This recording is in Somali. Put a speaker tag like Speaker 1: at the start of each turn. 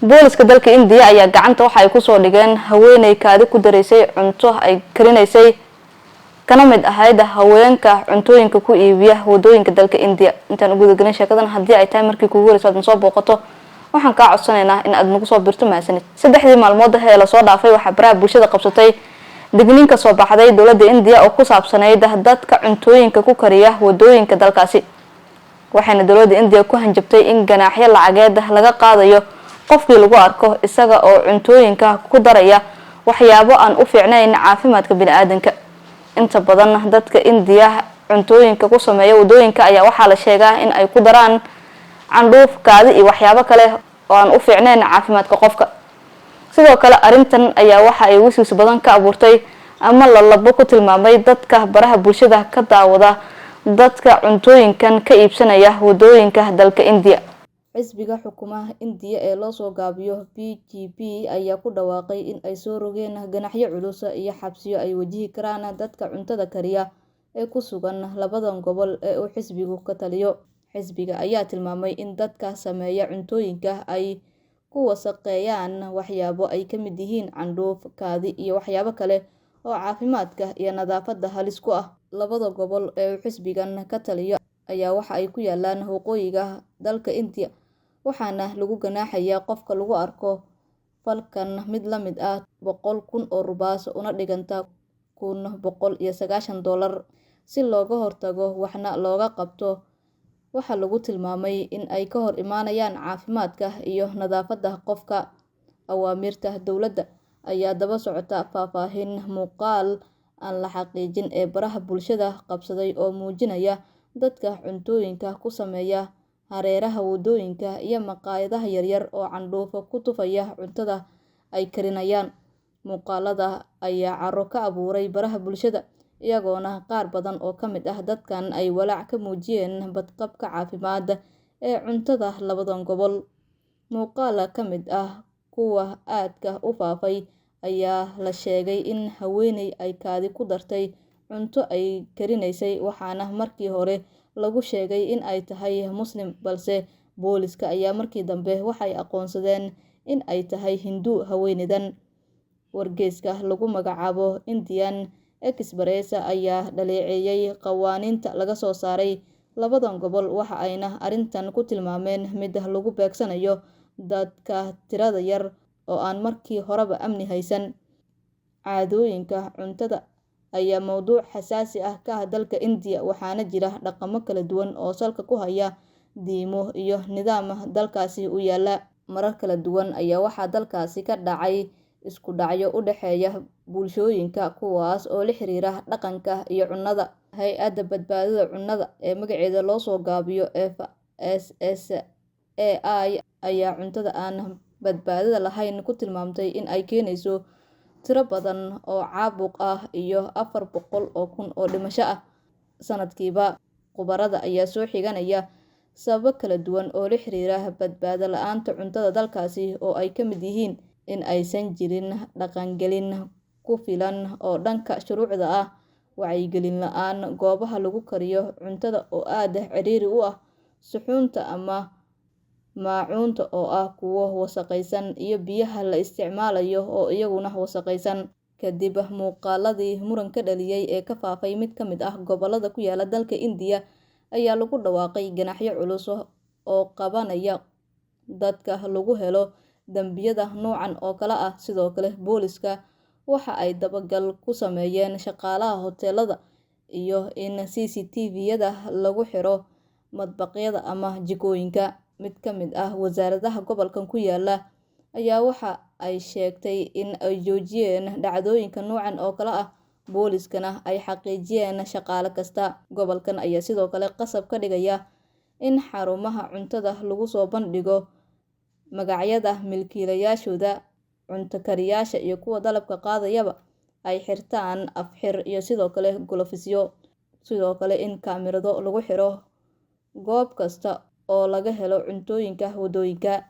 Speaker 1: Booliska dalka Indiya ayaa gacanta waxa ay kusoo dhigeen haweeney kaadi ku daraysay cunto ay karinaysay, kana mid ahayd haweenka cuntooyinka ku iibiya wadooyinka dalka Indiya. Intaan u gudagelin sheekadan, haddii ay tahay markii kugu horeyso aad soo booqato, waxaan kaa codsanaynaa in aad nagu soo birto. Mahadsanid. 3dii maalmood ee lasoo dhaafay waxaa baraha bulshada qabsatay digniin ka soo baxday dowladda Indiya oo ku saabsanayd dadka cuntooyinka ku kariya wadooyinka dalkaasi, waxayna dowladda Indiya ku hanjabtay in ganaaxyo lacageed laga qaadayo qofkii lagu arko isaga oo cuntooyinka ku daraya waxyaabo aan u fiicnayn caafimaadka bini-aadanka. Inta badan dadka Indiya cuntooyinka ku sameeya wadooyinka ayaa waxaa la sheegaa in ay ku daraan candhuuf, kaadi iyo waxyaabo kale oo aan u fiicnayn caafimaadka qofka. Sidoo kale arrintan ayaa waxa ay wiswis badan ka abuurtay ama lalabo ku tilmaamay dadka baraha bulshada ka daawada dadka cuntooyinkan ka iibsanaya wadooyinka dalka Indiya. Xisbiga xukumaha Indiya ee loo soo gaabiyo BJP ayaa ku dhawaaqay in ay soo rogeen ganaxyo culus iyo xabsiyo ay wajihi karaan dadka cuntada kariya ee ku sugan labadan gobol ee uu xisbigu ka taliyo. Xisbiga ayaa tilmaamay in dadka sameeya cuntooyinka ay ku wasaqeeyaan waxyaabo ay ka mid yihiin candhuuf, kaadi iyo waxyaabo kale oo caafimaadka iyo nadaafadda halis ku ah. Labada gobol ee uu xisbigan ka taliyo ayaa waxa ay ku yaalaan waqooyiga dalka Indiya, waxaana lagu ganaaxayaa qofka lagu arko falkan mid la mid ah 100,000 oo rubaas, una dhiganta $1,190, si looga hortago waxna looga qabto waxaa lagu tilmaamay in ay ka hor imaanayaan caafimaadka iyo nadaafadda qofka. Awaamirta dowladda ayaa daba socota faahfaahin muuqaal aan la xaqiijin ee baraha bulshada qabsaday oo muujinaya dadka cuntooyinka ku sameeya hareeraha wadooyinka iyo maqaayadaha yaryar oo candhuufo ku tufaya cuntada ay karinayaan. Muuqaalada ayaa caro ka abuuray baraha bulshada, iyagoona qaar badan oo ka mid ah dadkan ay walaac ka muujiyeen badqabka caafimaad ee cuntada labadan gobol. Muuqaal ka mid ah kuwa aadka u faafay ayaa la sheegay in haweeney ay kaadi ku dartay cunto ay karinaysay, waxaana markii hore lagu sheegay in ay tahay Muslim, balse booliska ayaa markii dambe waxay aqoonsadeen in ay tahay Hindu haweeneydan. Wargeyska lagu magacaabo Indian Express ayaa dhaleeceeyay qawaaniinta laga soo saaray labadan gobol, waxa ayna arrintan ku tilmaameen mid lagu beegsanayo dadka tirada yar oo aan markii horeba amni haysan. Caadooyinka cuntada ayaa mowduuc xasaasi ah ka ah dalka Indiya, waxaana jira dhaqamo kala duwan oo salka ku haya diimo iyo nidaam dalkaasi u yaala. Marar kala duwan ayaa waxaa dalkaasi ka dhacay isku dhacyo u dhexeeya bulshooyinka, kuwaas oo la xiriira dhaqanka iyo cunnada. Hay-adda badbaadada cunnada ee magaceeda loo soo gaabiyo FSSAI ayaa cuntada aan badbaadada lahayn ku tilmaamtay in ay keenayso tiro badan oo caabuq ah iyo 400,000 oo dhimasho ah sanadkiiba. Khubarada ayaa soo xiganaya sababo kala duwan oo la xiriira badbaado la-aanta cuntada dalkaasi, oo ay ka mid yihiin in aysan jirin dhaqangelin ku filan oo dhanka shuruucda ah, wacyigelin la-aan, goobaha lagu kariyo cuntada oo aad ciriiri u ah, suxuunta ama maacuunta oo ah kuwo wasaqaysan, iyo biyaha la isticmaalayo oo iyaguna wasaqaysan. Kadib muuqaaladii muran ka dhaliyay ee ka faafay mid ka mid ah gobolada ku yaala dalka Indiya ayaa lagu dhawaaqay ganaxyo culus oo qabanaya dadka lagu helo dambiyada noocan oo kale ah. Sidoo kale booliska waxa ay dabagal ku sameeyeen shaqaalaha hoteelada iyo in CCTV-yada lagu xiro madbaqyada ama jikooyinka. Mid ka mid ah wasaaradaha gobolkan ku yaala ayaa waxa ay sheegtay in ay joojiyeen dhacdooyinka noocan oo kale ah, booliskana ay xaqiijiyeen shaqaale kasta. Gobolkan ayaa sidoo kale qasab ka dhigaya in xarumaha cuntada lagu soo bandhigo magacyada milkiilayaashooda, cunto kariyaasha iyo kuwa dalabka qaadayaba ay xirtaan afxir iyo sidoo kale golofisyo. Sidoo kale in kaamirado lagu xiro goob kasta oo laga helo cuntooyinka wadooyinka.